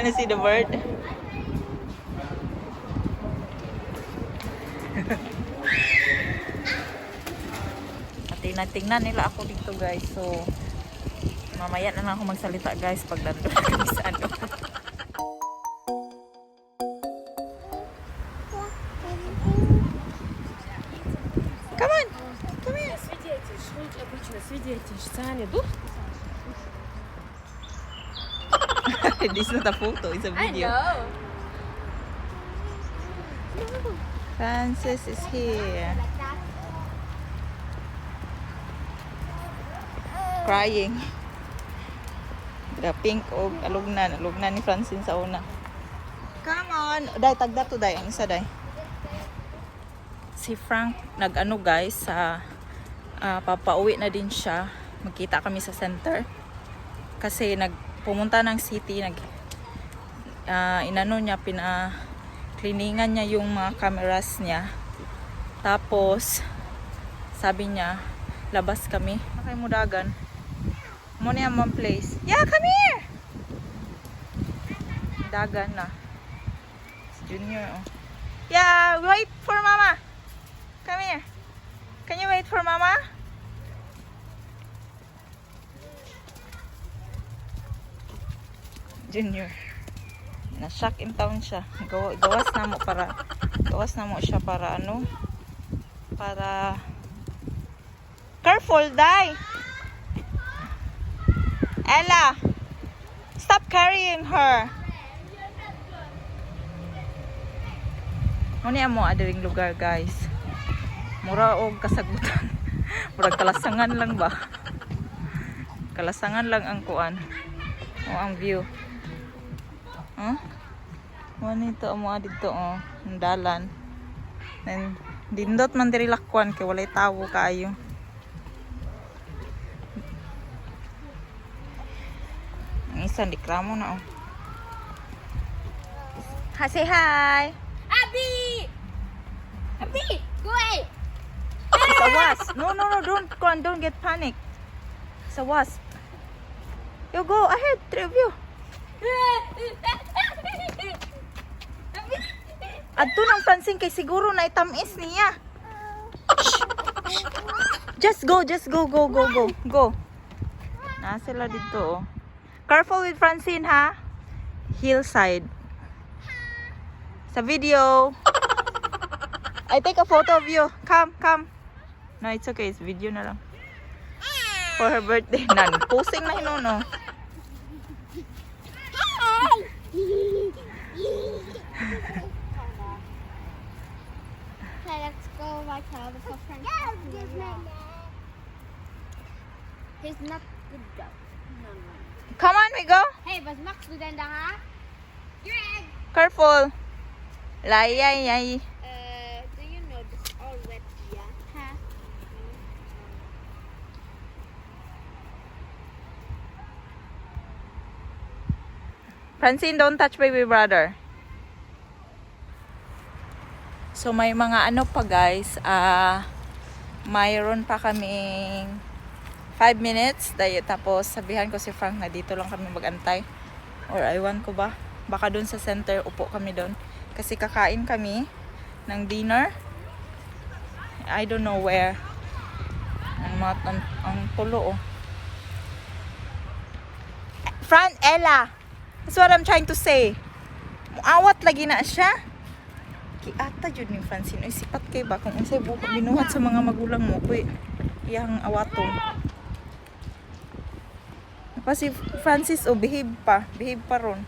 Wanna see the bird? Tingnan-tingnan nila ako dito, guys. So, mamaya na lang ako magsalita, guys, pag nandun kami sa ano. Come on! Come here! Свидетель, schuld обычно свидетель, Саня, дух. This is not a photo, it's a video. Know. Francis is here. Crying. The pink og alugnan. Alugnan ni Francine sa una. Come on! Day, tagda to, day. Ang isa, day. Si Frank, nag-ano, guys, sa papauwi na din siya. Magkita kami sa center. Kasi nag pumunta ng city, nag inano niya, pina cleaningan niya yung mga cameras niya. Tapos, sabi niya, labas kami. Nakay mudagan. Mo niya mong place. Yeah, come here! Dagan na. Si Junior, oh. Yeah, wait for mama. Come here. Can you wait for mama? Junior. Na-shock in town siya. Gawas na mo siya para ano? Para Careful, die. Ella, stop carrying her. Muna mo adiring lugar, guys. Mura og kasagutan. Murag kalasangan lang ba? Kalasangan lang ang kuan. O ang view. Huh? Mo nito ang mga dito, oh, ang dalan. Then dindot man diri lakwan kay walay tawo kaayo. Ang isa dikramo na, oh. Ha, say hi. Abby! Abby, go away! It's a wasp. No, don't go on, don't get panic. It's a wasp. You go ahead, three of you. Adto nang Francine kay siguro na itamis niya. Shh, shh. Just go, just go, go, go, go, go. Na sila dito, oh. Careful with Francine, ha? Hillside. Sa video. I take a photo of you. Come, come. No, it's okay. It's video na lang. For her birthday. Nan, posing na hinuno. Okay, let's go right now before Frank. He's not good though. No. Come on, we go. Hey, was machst du denn da? Ha? Greg! Careful. Lay, ay, ay. Do you know this all wet here? Huh? Francine, don't touch baby brother. So may mga ano pa, guys, mayroon pa kaming 5 minutes. Dahil, tapos sabihan ko si Frank na dito lang kami magantay. Or aywan ko ba? Baka dun sa center, upo kami dun. Kasi kakain kami ng dinner. I don't know where. Ang, mga, ang tulo, oh. Fran, Ella! That's what I'm trying to say. Muawat lagi na siya. Kiata jud ni Francine. Uy, sipat kay ba kung unsay buhat binuhat sa mga magulang mo kuy iyang awaton. Pa si Francis, oh, behave pa, behave pa ron.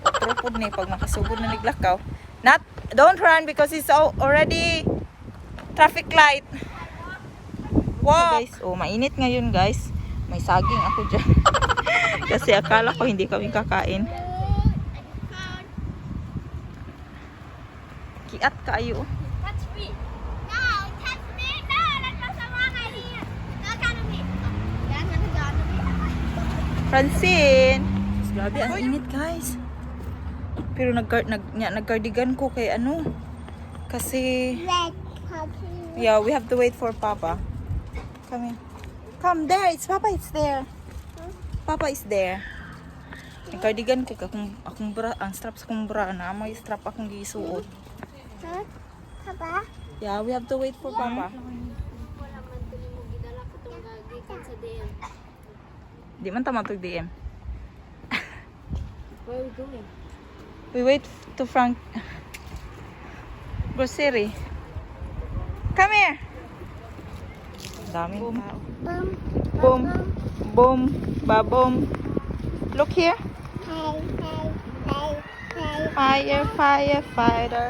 Trupod ni pag makasugod na niglakaw. Not don't run because it's already traffic light. Walk. Guys, oh, mainit ngayon, guys. May saging ako diyan. Kasi akala ko hindi kami kakain. Kiat kaayo, oh. Touch me! No, touch me! No, that's not the wrong idea! No, kind of me. That's not the wrong idea. Francine! Grabe, ang init, guys. Pero nag cardigan ko kay ano. Kasi, Red puppy. Yeah, we have to wait for Papa. Come here. Come there, it's Papa, it's there. Papa is there. Ang cardigan ko akong bra, ang strap sa akong bra na may strap akong gisuot. Huh? Papa? Yeah, we have to wait for Papa. Wala man to mo gidala ko tong gagikan sa DM. Di man tama tug DM. Where are we going? We wait to Frank grocery. Come here. Daming tao. Boom. Boom. Boom. Ba boom. Look here. Hey, hey, hey, hey. Fire, firefighter.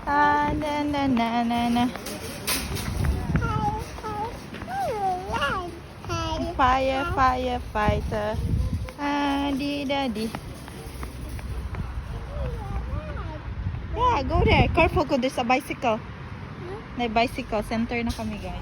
Ah, na na na na na. Hey, hey, hey, hey. Fire, firefighter. Ah, di da di. Yeah, go there. Careful ko, there's a bicycle. May bicycle. Center na kami, guys.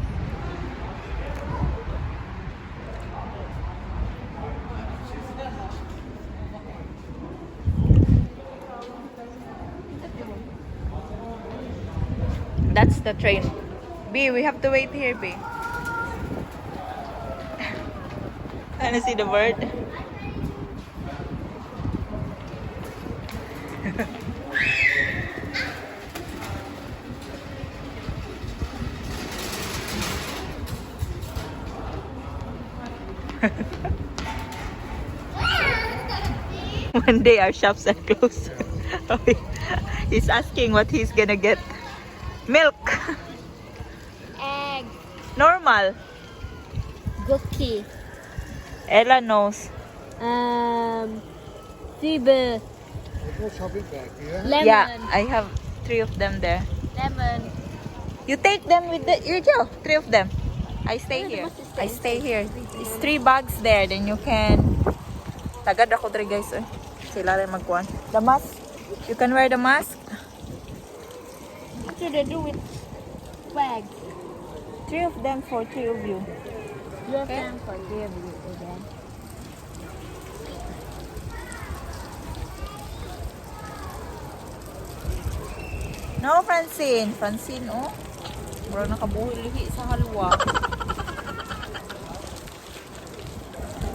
That's the train. B, we have to wait here, B. Wanna see the bird? One day our shops are closed. He's asking what he's gonna get. Milk. Egg. Normal. Cookie. Ella knows. Fever. No shopping bag, yeah? Lemon. Yeah, I have three of them there. Lemon. You take them with the you go. Three of them. I stay here. I stay here. It's three bags there. Then you can. Tagad ako dre, guys. Eh. Sila rin magkuhan. The mask. You can wear the mask. What should I do with bags? Three of them for three of you. Your okay. For three of you again. No, Francine. Francine, oh. Mura nakabuhi sa halwa.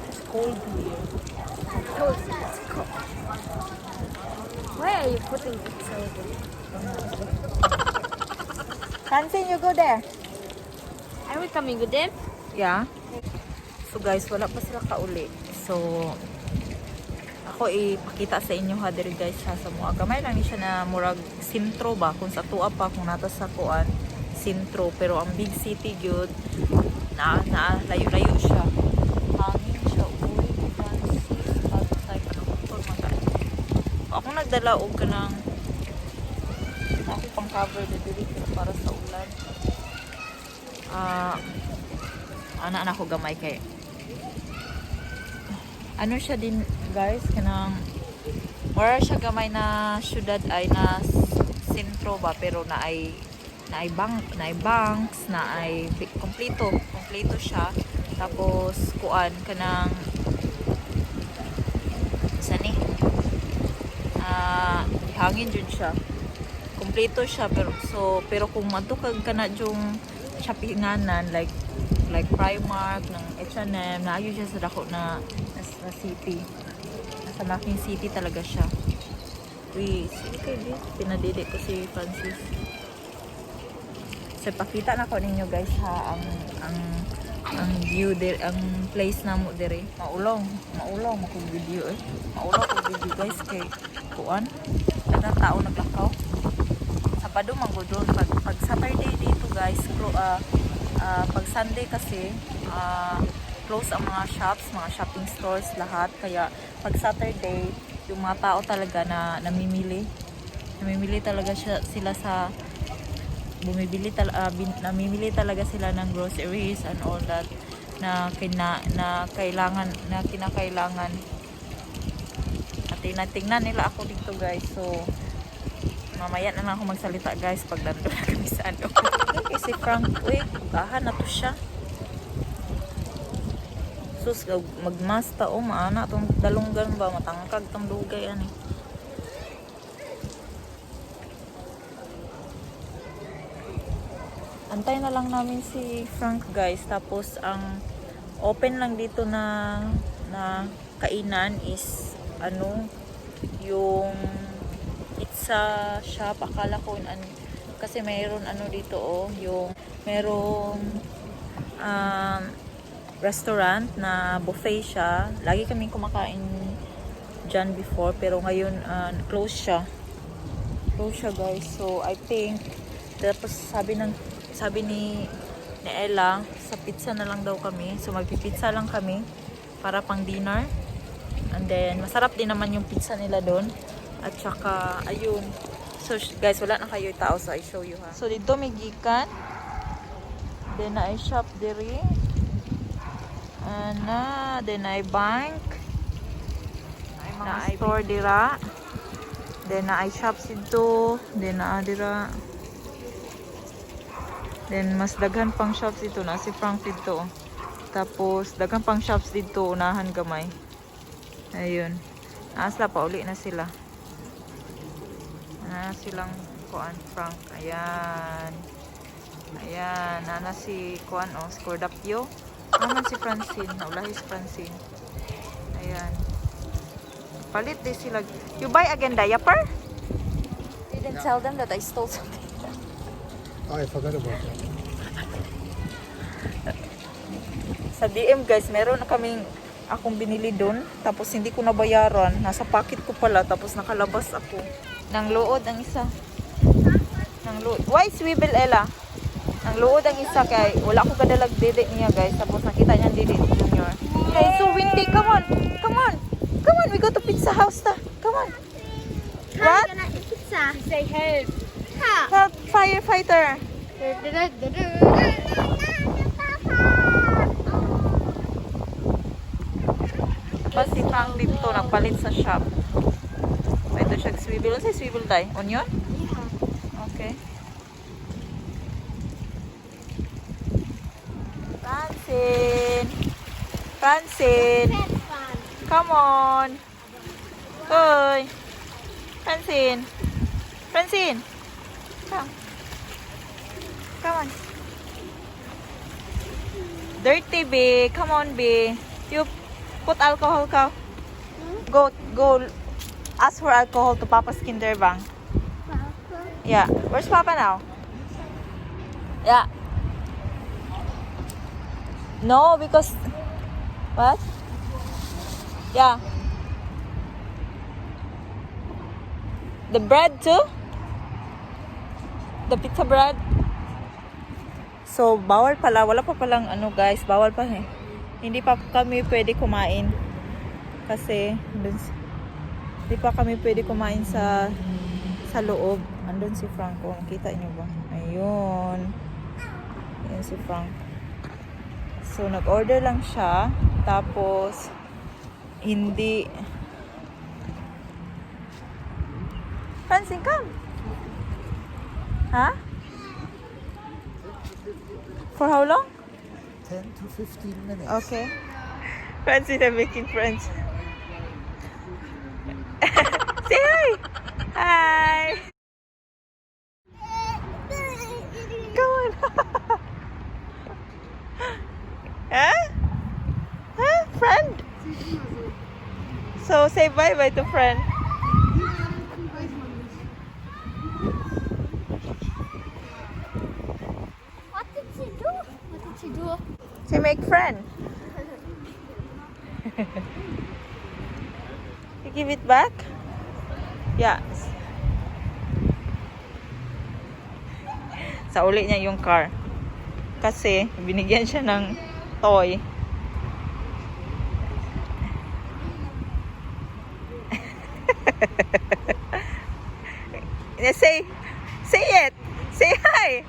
It's cold here. Of course it's cold. Why are you putting it so big? Francine, you go there. Are we coming with them? Yeah. So guys, wala pa sila kauli. So ako ipakita sa inyo ha diri, guys, ha, sa mga gamay lang ni siya na murag sentro ba kung sa tuwa pa kung nata sa kuan sentro, pero ang big city gyud na na layo-layo siya. Hangin siya, uy, Francis, patay pa ng motor man. Ako nagdala og kanang ako pang cover diri para sa ulan. Ah, ana na ako gamay kay ano siya din, guys, kanang wala siya gamay na syudad ay na sentro ba, pero na ay banks na ay kompleto kompleto siya. Tapos kuan kanang sani hangin jud siya, kompleto siya, pero so pero kung madto kag kana yung shoppinganan like Primark ng H&M, naayo siya sa dako na city. Nasa malaking city talaga siya. Uy, sino kay di? Pinadidi ko si Francis. So pakita na ko ninyo, guys, ha, ang view there, ang place namo dire. Maulaw, maulaw mo kog video eh. Maulaw kog video, guys, kay kuan. Daghang tao naglakaw. Sabado man gud doon pag Saturday dito, guys, pag Sunday kasi close ang mga shops, mga shopping stores lahat, kaya pag Saturday yung mga tao talaga na namimili namimili talaga sila sa bumibili namimili talaga sila ng groceries and all that na kailangan na kinakailangan at tinatingnan nila ako dito, guys. So mamaya na lang ako magsalita, guys, pag nandun na kami sa ano. Kay si Frank, uy, ugahan na to siya. Sus, magmasta o maana tong dalunggan ba matangkag tong dugay ani. Antay na lang namin si Frank, guys. Tapos ang open lang dito na na kainan is ano, yung pizza shop. Akala ko, kasi mayroon ano dito, oh, yung merong restaurant na buffet siya. Lagi kaming kumakain dyan before, pero ngayon close siya. Close siya, guys. So, I think, tapos sabi ni Ella, sa pizza na lang daw kami. So, magpipizza lang kami para pang dinner. And then, masarap din naman yung pizza nila doon. At saka, ayun. So, guys, wala na kayo tao. So, I show you ha. So, dito may gikan. Then, I shop diri. Ana, then I bank. Na I store dira. Then na I shop dito. Then na dira. Then mas daghan pang shops dito na si Frank dito. Tapos daghan pang shops dito unahan gamay. Ayun. Asla pa uli na sila. Na silang kuan Frank. Ayan. Ayan, nana si kuan oh, si Cordapio. Naman si Francine, naulahi si Francine. Ayan. Palit din sila. You buy again diaper? Didn't tell them that I stole something. I forgot about that. Sa DM, guys, meron na kaming akong binili doon. Tapos hindi ko nabayaran. Nasa pocket ko pala. Tapos nakalabas ako. Nang luod ang isa. Nang luod. Why swivel, Ella? Nang luod ang isa kay wala ko kadalag dede niya, guys. Tapos nakita niya ang dede ni Junior. Hey, so windy. Come on. Come on. Come on. We go to pizza house ta. Come on. What? Gonna eat pizza. Say help. Ha. Help firefighter. Papa. Pa si Frank dito nagpalit sa shop. Ito siya swivel. Ano sa swivel tay? Onion? Okay. Francine! Francine! Come on! Hoy! Francine! Francine! Come. Come on. Dirty, B. Come on, B. You put alcohol ka. Go, go. Ask for alcohol to Papa's Kinderbank. Yeah. Where's Papa now? Yeah. No, because what? Yeah. The bread too? The pizza bread? So, bawal pala. Wala pa palang ano, guys. Bawal pa eh. Hindi pa kami pwede kumain. Kasi, dun, hindi pa kami pwede kumain sa loob. Andun si Franco. Nakita niyo ba? Ayun. Ayun si Frank. So, nag-order lang siya. Tapos, hindi. Francine, come! Ha? For how long? 10 to 15 minutes. Okay. Francine, I'm making friends. Say hi! Hi! Come on. Huh? Huh? Friend? So say bye-bye to friend. What did she do? What did she do? Say make friend. You give it back? Yes. Sa uli niya yung car. Kasi binigyan siya ng toy. Say it. Say hi.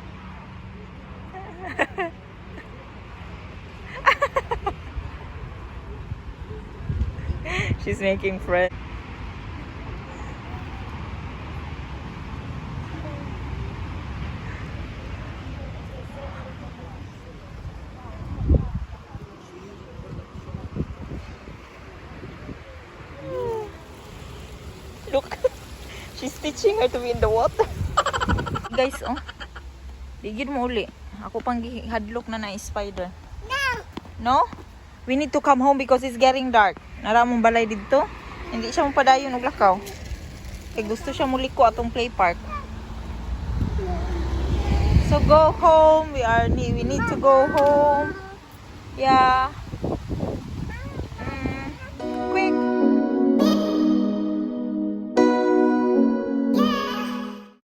She's making friends. Look, she's teaching her to be in the water. Guys, oh. Ligid mo uli. Ako pang hadlok na na spider. No. No? We need to come home because it's getting dark. Nara mong balay dito? Hindi siya mopadayon og lakaw. Kay gusto siya muliko atong play park. So go home. We need to go home. Yeah.